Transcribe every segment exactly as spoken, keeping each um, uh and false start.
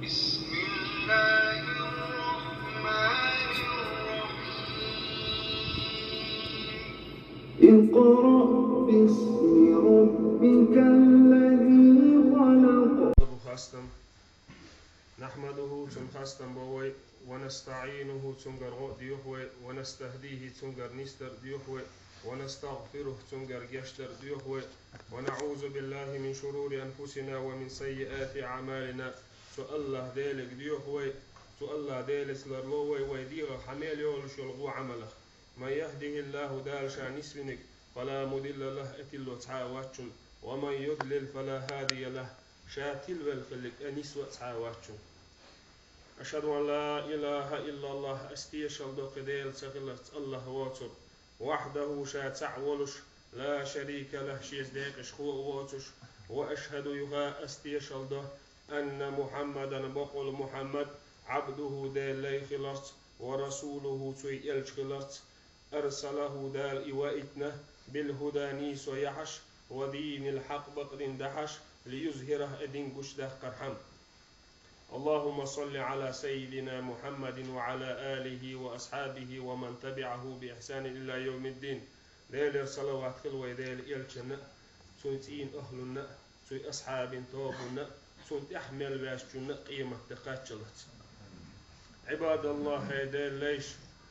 بسم الله الرحمن الرحيم. اقرأ باسم ربك الذي خلق. Хастам. نحمده, цун хастам бо вай, ونستعينه, цунгара гӀо а доьху вай, ونستهديه, цунгара нисдар а доьху вай, ونستغفره, цунгара гешт дар а доьху вай, ونعوذ بالله من شرور أنفسنا ومن سيئات أعمالنا. Цу АллахӀ Делага доьху вай, цу АллахӀ Делаца ларло вай, вай дегӀах хьа мел йолуш йолу гӀо Ӏамалах. من يهده الله, Дала Ша нисвинарг, فلا مضل له, тилло цхьа а вац цунна, ومن يضلل فلا هادي له, Ша тилавелла хилларг а, нисва а цхьа а вац цунна. أشهد أن لا إله إلا الله, ас тешалла до кхин Дела ца хиларца АллахӀ воцург, وحده, Ша цхьаъ волуш, لا شريك له, Шеца декъашхо а воцуш, وأشهد, юха ас тешалла до, أن محمدا, бакъволу Мухьаммад, عبده, Делан лай хиларца, ورسوله, цуьнан элча хиларца, أرسله, Дала и ваийтина, بالهدى, нийсо яхьаш, ودين الحق, бакъдин дахьаш, ليظهره, и дин гучудаккхархьама. اللهم صل على سيدنا محمد وعلى آله وأصحابه ومن تبعه بإحسان إلى يوم الدين. Делера салават хила вай Делан элчанна а, цуьнан цӀийнан ахӀлунна а, цуьнан асхьабийн тобанна а, цунна тӀаьхьа мел ваьшначунна а къематде кхаччалц. عباد الله, хӀай Делан лайш,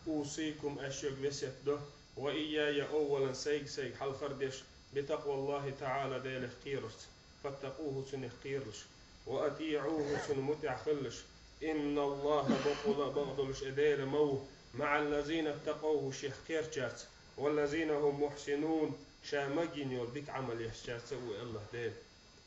أوصيكم, ас шуьга весет до, وإياي أولا, сайга-сайга хьалхара деш, بتقوى الله تعالى, Делах кхерарца. فاتقوه, цунах кхералаш. وأطيعوه, цунна мутӀахь хилалаш. إن الله, бакъволу а бакъдолуш и Дела ма ву, مع الذين اتقوا, шех кхерачаьрца, والذين هم محسنون, ша магийна йолу дика Ӏамал ешчаьрца а ву АллахӀ Дела.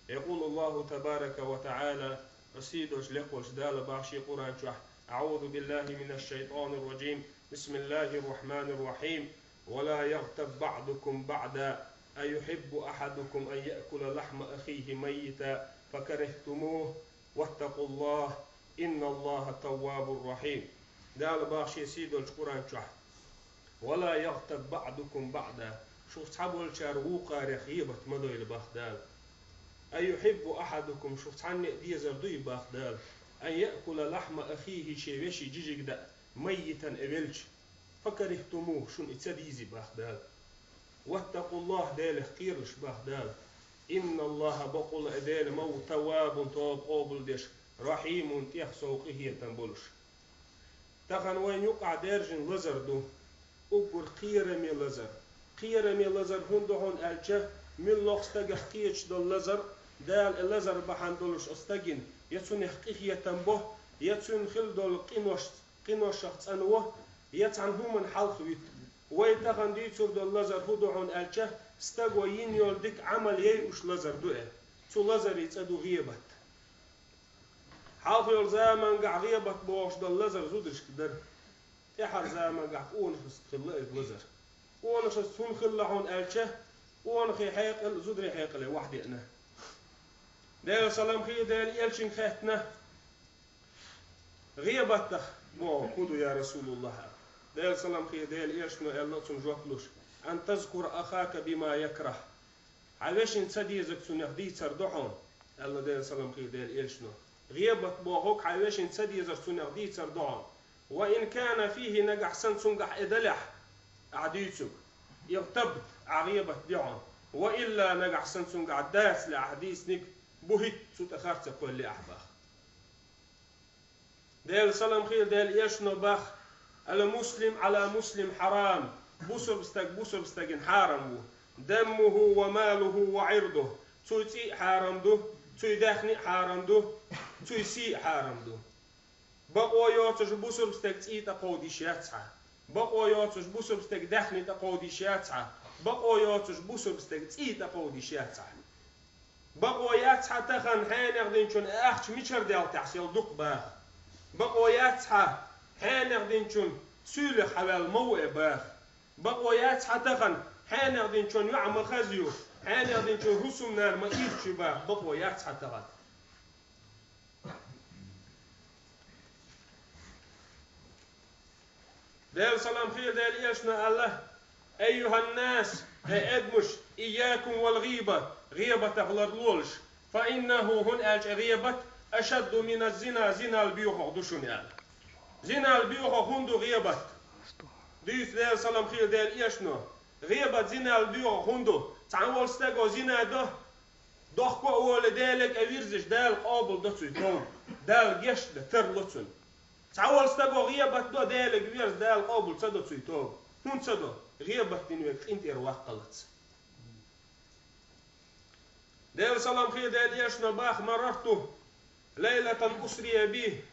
يقول الله تبارك وتعالى, сийдолчу лекхачу Дала боху шен Къуръан чохь: أعوذ بالله من الشيطان الرجيم. بسم الله الرحمن الرحيم. ولا يغتب بعضكم بعضا أيحب أحدكم أن يأكل لحم أخيه ميتا فكرهتموه واتقوا الله إن الله تواب رحيم. Дала боху шен сийдолчу Къуръан чохь: ولا يغتب بعضكم بعضا, шух цхьаболчара вукхарех гӀийбат ма дойла боху Дала. أيحب أحدكم, шух цхьанне а дезар дуй боху Дала, أن يأكل لحم أخيه, шен вешин жижиг даа, ميتا, и велча, فكرهتموه, шуна и ца дийзи боху Дала. واتقوا الله, Делах кхералаш боху Дала. إن الله, бакъволу а Дела ма ву, تواب, тоба къобалдеш, رحيم, тӀех сов къинхетам болуш. Тахана вайна юкъахь даьржина лазар ду, уггар кхераме лазар. Кхераме лазар хӀунда ду хьуна аьлча, муьлхха стагах кхеташ долу лазар, Дала и лазар бахьана долуш оцу стагана я цунах къинхетам бо, я цуьнан хилла долу къинош, къиношах цӀанво, я цхьана хӀуманна хьалхавуьту. Вай тахана дуьйцур долу лазар хӀун ду хьуна аьлча, стага йина йолу дика Ӏамал яйъуш лазар ду и. Цу лазаран цӀе ду гӀийбат. Хьалха йолу заманчохь гӀийбат бохуш долу лазар зударшка дара. ТӀаьхьара заманчохь къонахашца хилла иза лазар. Къонахашца хӀунда хилла хьуна аьлча, къонахий хьекъал зударий хьекъале вахьдеана. Делан салам хуьлда Делан элчанга хаьттина: «ГӀийбатах бохург хӀун ду, я РасулуллахӀ?» Делан салам хуьлда Делан элчано аьлла цунна жоп луш: «أن تذكر أخاك بما يكره». Хьан вешин ца дезарг цунах дийцар ду хьуна, аьлла Делан салам хуьлда Делан элчано. ГӀийбат бохург хьан вешин ца дезар цунах дийцар ду хьуна. «وإن كان فيه», нагахь санна цуьнгахь и далехь, ахь дуьйцург, «اغتبت», ахь гӀийбат ди хьуна. «وإلا», нагахь санна цуьнгахь дацале ахь дийцинарг, «بهت», цу тӀе харц а кхоьллий ахь боху. Делан салам хуьлда Делан элчано боху: «المسلم على المسلم حرام». Бусалба стаг бусалба стагана хьарам ву. «دمه وماله وعرضه». Цуьнан цӀий а хьарам ду, цуьнан даьхни а хьарам ду, цуьнан сий а хьарам ду. Бакъо йоцуш бусалба стеган цӀий тӀекховдийш яц хьан. Бакъо йоцуш бусалба стеган даьхни тӀекховдийш яц хьан. Бакъо йоцуш бусалба стеган цӀий тӀекховдийш яц хьан. Бакъо яц хьан тахана хьенех динчун ахча мичара делтехь сел дукха боху. Бакъо яц хьан хьенех динчун суьйлах хьан ваьлла ма ву и боху. Бакъо яц хьан тахана хьенех динчун йоӀ ма хаза ю, хьенех динчун хӀусамнана ма ирча ю боху. Бакъо яц хьан тахана. Делан салам хуьлда Делан элчано аьлла: «أيها الناس», хӀай адамаш, «إياكم والغيبة», гӀийбатах ларлолаш, «فإنه», хӀунда аьлча гӀийбат, «Ашадду мина зина», зинал боьхагӀа ду шуна аьлла. Зинал боьхагӀа хӀун ду гӀийбат? Дуьйцу Делан салам хилла Делан Элчано. ГӀийбат зинал боьхагӀа хӀун ду? Цхьана волчу стага зина до, дохко а волий, Деле а вирзича, Дала къобал до цуьнан товба. Дала гечдан тарло цунна. Цхьана волчу стага гӀийбат до, Деле а верза, Дала къобал ца до цуьнан товба. ХӀунда ца до? ГӀийбат дина верг къинтӀера ваккхалц. Делан салам хилла Делан Элчано боху: «Марарту лайлатан усрия би».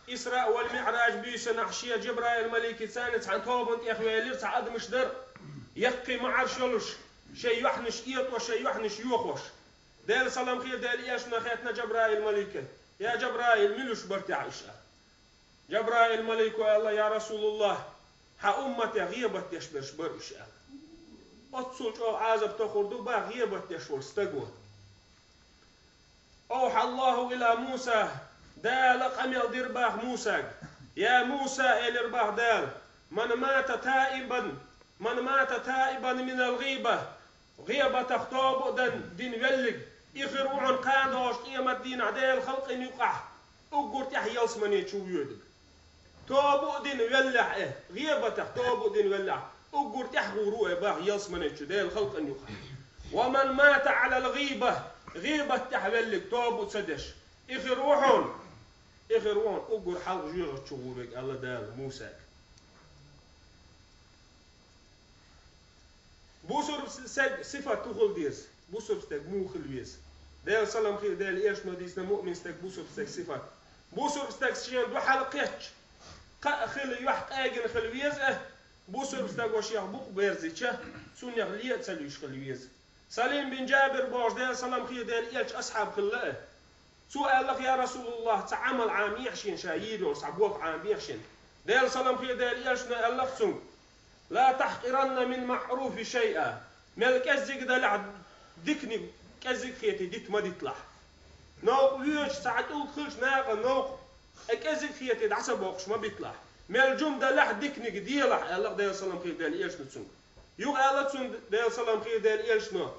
Исраъ вал МиӀраж буьйсанахь шен Жабраил-маликаца цхьана тобанна тӀехвелира цхьа адамаш дара, яккхий маӀарш йолуш, шайн йоьхнаш этӀош, шайн йоьхнаш йохош. Делан салам хилла Делан Элчано хаьттина Жабраил-малика: «Я Жабраил, мила уьш бара техьа уьш?» аьлла. Жабраил-малико аьлла: «Я Расулаллах, хьан умматехь гӀийбат деш берш бара уьш», аьлла. Оццул чӀогӀа Ӏазап тохур ду боху гӀийбат деш волу стага. «Авхьа Аллаху ила Муса», Дала къамел дира боху Мусага. «Я Муса», элира боху Дала, «ман мата таибан, ман мата таибан минал гӀийба». ГӀийбатах тоба а дан, дина веллиг, и хир ву хьуна кхана долчу къематдийнахь Делан халкъана юкъахь уггар тӀаьхьа ялсамане чу воьдург. Тоба а дина веллехь, э, гӀийбатах тоба а дина веллехь, уггар тӀаьхьа гӀур ву, э, боху ялсамане чу Делан халкъана юкъахь. «Ва ман мата Ӏалал гӀийба», гӀийбат тӀехь веллиг тоба а ца деш, и хир ву хьуна, и хир ву хьуна уггар хьалха жоьжахати чу гӀур верг, аьлла Дала Мусага. Бусурба стеган сифат хӀун хила деза? Бусурба стаг муха хила веза? Делан салам хилла Делан Элчано дийцина муъмин стеган, бусурба стеган сифат. Бусурба стаг шена дуьхьал кхетча, кхаъ хила, юьхь къегина хила веза, э, бусурба стага шех букъ берзича, цуннех ле а ца луьйш хила веза. Салим бин Жабир бохуш Делан салам хилла Делан Элчан асхьаб хилла, э. Цо аьлларх: «Я Расулаллах, цхьа Ӏамал Ӏамийхьа шена, ша йийр йолу цхьа болх Ӏамабехьа шена». Делан салам хилла Делан Элчано аьлларх цуьнга: «Ла тахькъиранна мин маъруфи шайъа». Мел кӀеззиг далахь диканиг кӀеззиг хетий дита ма диталахь. Новкъа воьдуш цхьа тӀулг хилча накъан новкъа, э, кӀеззиг хетий дӀа ца боккхуш ма биталахь. Мел жума далахь диканиг делахь, аьлларх Делан салам хилла Делан Элчано цуьнга. Юха аьлла цунна Делан салам хилла Делан Элчано: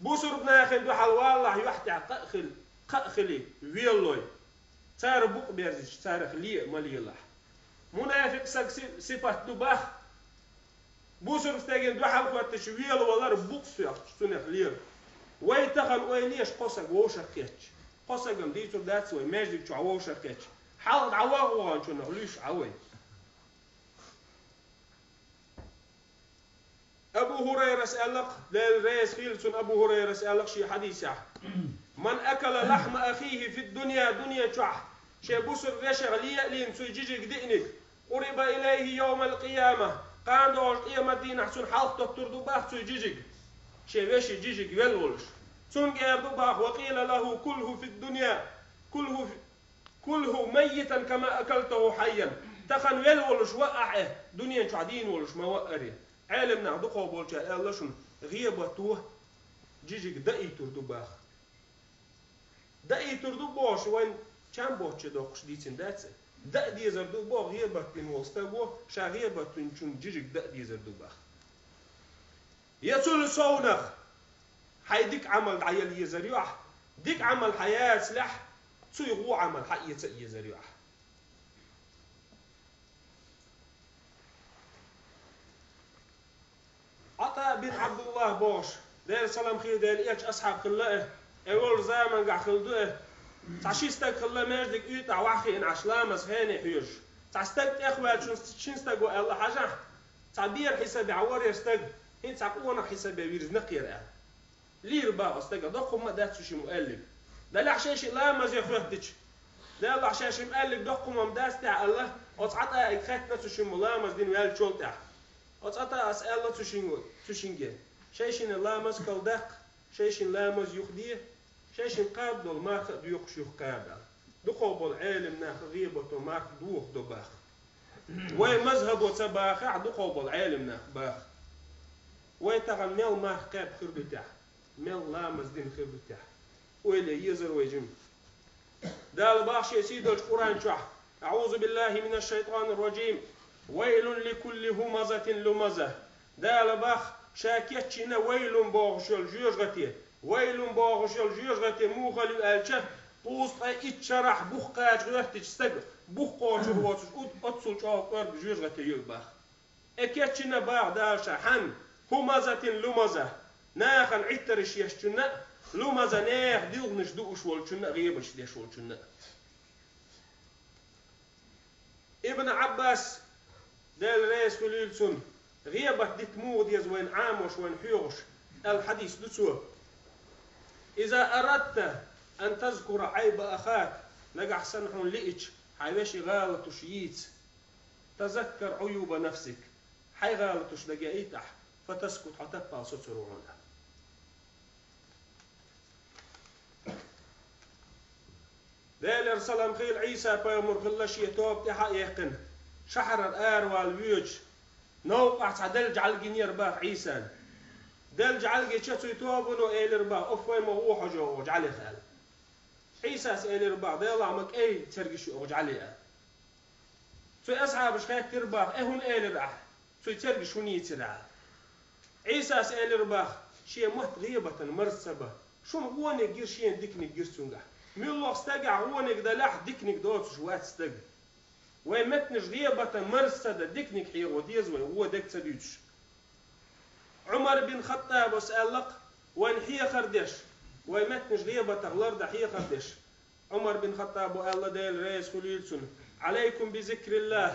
«Бусурба нахана дуьхьал валалахь, юьхь тӀехь кхаъ хила, кхаъ хилий, велалой. Цара букъ берзича, царах ле а ма лелахь». Мунафикъ стеган си-, сифат ду боху. Бусурба стеган дуьхьал хоьттича велавалар, букъ соьхча, цунах лер. Вай тахана ойла еш, кхо стаг вовшах кхетча. Кхо стагана дийцур дац вай, маьждиг чохь вовшах кхетча. Хьалха дӀаваха ваханчунах луьйш Ӏа вай. Абу ХӀурайрас аьлларх, Дела реза хилла цунна, Абу ХӀурайрас аьлларх шен хьадисехь: «Ман акала лахьма ахихи фид-дунья», дуьнен чохь шен бусурба вешех ле а лийна цуьнан жижиг диъниг, «къуриба илайхи йовмал-къияма», кхана долчу къематдийнахь цунна хьалха тоттур ду боху цуьнан жижиг, шен вешин жижиг велла волуш. Цуьнга эр ду боху: «Ва къийла лаху кулху фид-дунья, кулху фи-, кулху маййитан кама акалтаху хьайян». Тахана велла волуш ваахь, э, дуьнен чохь дийна волуш ма ваара. Ӏелам нах дукхах болчара аьлла шуна, гӀийбато жижиг даийтур ду боху. Даийтур ду бохуш, вайн чам боцчу доккхуш дийцина дац. Даа дезар ду боху гӀийбат дина волу стаго, ша гӀийбат динчун жижиг даа дезар ду боху. Я цул совнах хьайн дика Ӏамал дӀаяла езар ю ахь, дика Ӏамал хьан яцалехь, цуьнан вон Ӏамал хьан эца а езар ю ахь. Ӏата бин Ӏабдуллах бохуш, Делан салам хилла Делан элчан асхьаб хилла и, и волу замангахь хилла ду и. Цхьа ши стаг хилла маьждиг уьйтӀахь ваха хиъна Ӏаш ламаз хене хьоьжуш. Цхьа стаг тӀехваьлчун шина стаго аьлла: «Хьажахь, цхьа бер хьисабехь вара хӀара стаг, хӀинца цхьа къонах хьисабе вирзина кхера», – аьлла. Лийр бах оцу стага, доккха хӀумма а дац цу шимма аьллиг. Далахь шайшиъ ламазе хоьттича, Делахь шайшимма аьллиг доккха хӀумма дац тӀехь аьлла, оцу Ӏатаига хаьттина цу шимма ламаз дина ваьллачул тӀаьхьа. Оцу Ӏатаас аьлла цу шинга, цу шинге: «Шайшина ламаз калдаккха, шайшина ламаз юхаде, шайшина кхаба долу марха а доькъуш юхакхаба», – аьлла. Дукхах болу Ӏелам наха гӀийбато марха дохадо баха. Вай мазхабо ца бахахь, дукхах болу Ӏелам нах баха. Вай тахана мел марха кхаьбна хир ду тӀехь, мел ламаз дина хир ду тӀехь. Ойла е езар вай жима. Дала бах шен сийдолчу Къуръан чохь: «АӀузу биллахи минаш шайтанир ражим. Вайлун ликулли хумазатин лумаза». Дала бах, ша кечйина вайлун бохуш йолу жоьжахате. Вайлун бохуш йолу жоьжахате муха ю аьлча, Кхузткъе итт шарахь бух кхача гӀоьртича стага, бух кхочур воцуш, уд оццул чӀогӀа кӀорга жоьжахате юй бах. Э кечйина бах Дала ша хьан, хӀумазатин лумаза, нахана Ӏиттарш ешчунна а, лумаза нехан дилхнаш дууш волчунна а, гӀебаш деш волчунна а. Ибн Ӏаббас, Дела реза хуьлийла цунна, гӀебат дита муха деза вайна Ӏамош, вайна хьоьхуш, аьлла хьадис ду цо: «Иза арадта ан тазкура Ӏайба ахак», нагахь санна хьуна лиъча, хьайн вешин гӀалаташ йийца, «тазаккар Ӏуюба нафсик», хьайн гӀалаташ дагайийтахь, «фатаскут», хьо таппал соцур ву хьуна. Делера салам хийла Ӏийса пайхамар хилла шен тоба тӀаьхьа а яьккхина, шахьарара аравала воьдуш, новкъахь цхьа делла жӀалгинера бах Ӏийсан. Делла жӀалгича цуьнан тобано элира бах: «Оф, вай ма гӀо хьожо оха жӀалех», аьлла. Ӏийсас элира бах: «Делахь ма кӀай цергаш ю оха жӀале», аьлла. Цу асхьабаша хаьттира бах: «Э, хӀунда элира ахь? Цуьнан цергаш хӀунда йийцира ахь?» Ӏийсас элира бах: «Шен мотт гӀебатан марз ца бан. Шуна гӀониг гира, шена диканиг гира цуьнгахь. Муьлхха стагехь гӀониг далахь, диканиг доцуш вац стаг. Вай меттанаш гӀебатан марз ца дан, диканиг хьехо деза вай, гӀо дег ца дуьйцуш». Ӏумар бин Хаттабас аьлла-кх, вайна хьехар деш, вай меттанаш гӀебатах лардан хьехар деш, Ӏумар бин Хаттабо аьлла, Дела реза хуьлийла цунна: «Ӏалайкум би зикриллахь»,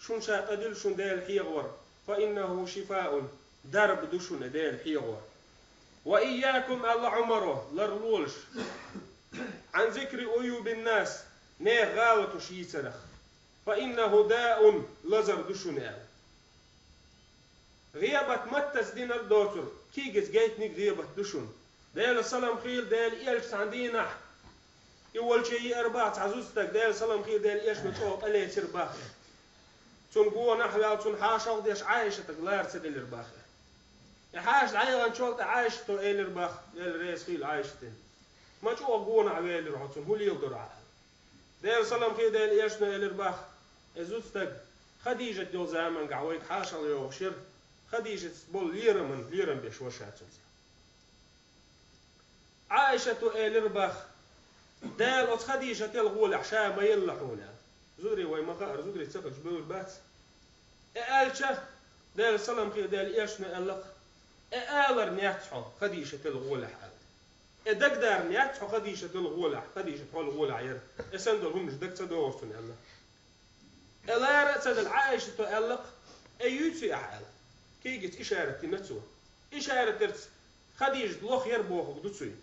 шуна ша тӀадилла шуна Дела хьехавар, «фа иннаху шифаун», дарба ду шуна Дела хьехавар. «Ва ийякум», аьлла Ӏумаро, ларлолаш, «Ӏан зикри уюбин нас», нехан гӀалаташ йийцарах, «фа иннаху даун», лазар ду шуна аьлла. ГӀебат маттаца динарг доцург, кийгаца гайтинарг гӀебат ду шуна. Делан салам хийла Делан элча цхьана дийнахь, и волче еара бах цхьа зуда стаг, Делан салам хийла Делан элчано чӀогӀа тӀелецира бах. Цунна гонахь а ваьлла, цунна хьошалгӀа деш Ӏайшатага лара ца делира бах. И хьаша дӀаяханчул тӀе Ӏайшато элира бах, Дела реза хийла Ӏайшатина: «Ма чӀогӀа гонахь велира хьо, цунна хӀун леладора хьо?» Делан салам хийла Делан элчано элира бах: «Э, зуда стаг, Хадижат йолу замангахь вайга хьошалгӀа йогӀуш яра, Хадижатца болу лераман лерам беш вара ша цуьнца». Ӏайшато элира бах: «Дала оцу Хадижател гӀолехь ша ма елла хьуна», аьлла. Зударий, вай ма хаара, зударий ца хилча бевр бац. И аьлча, Делан салам хийла Делан элчано аьлла-кх: «И алар яц хьо Хадижател гӀолехь», аьлла. «И дагадар яц хьо Хадижател гӀолехь, Хадижат хьол гӀолехь яра. И санна долу хӀуманаш дага ца догӀура цунна», аьлла. «И лара а ца делла, Ӏайшато аьлла-кх: „Э, юьйций ахь“, аьлла. Кийгаца ишарат дина цо. Ишаратаца Хадижат лоха яра бохург ду цуьнан.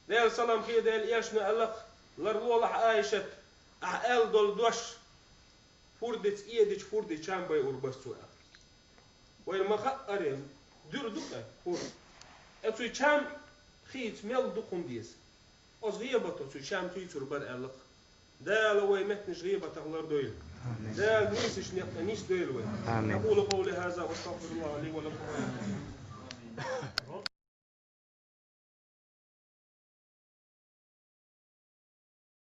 Делан салам хийла Делан элчано аьлла-кх: „Ларлолахь, Ӏайшат, ахь аьлла долу дош фурдица, эдича фурдийн чам байур бара цо“, аьлла. Вайна ма-хаъара, дуьра ду-кх фурд. Э, цуьнан чам хийца мел дукха хӀума деза. Оцу гӀебато цуьнан чам хийцур бара аьлла-кх. Дала вай меттанаш гӀебатах лардойла. Амин. Дала нийсачу некъа тӀе нисдойла вай. Амин. أقول قولي هذا وأستغفر الله لي ولكم.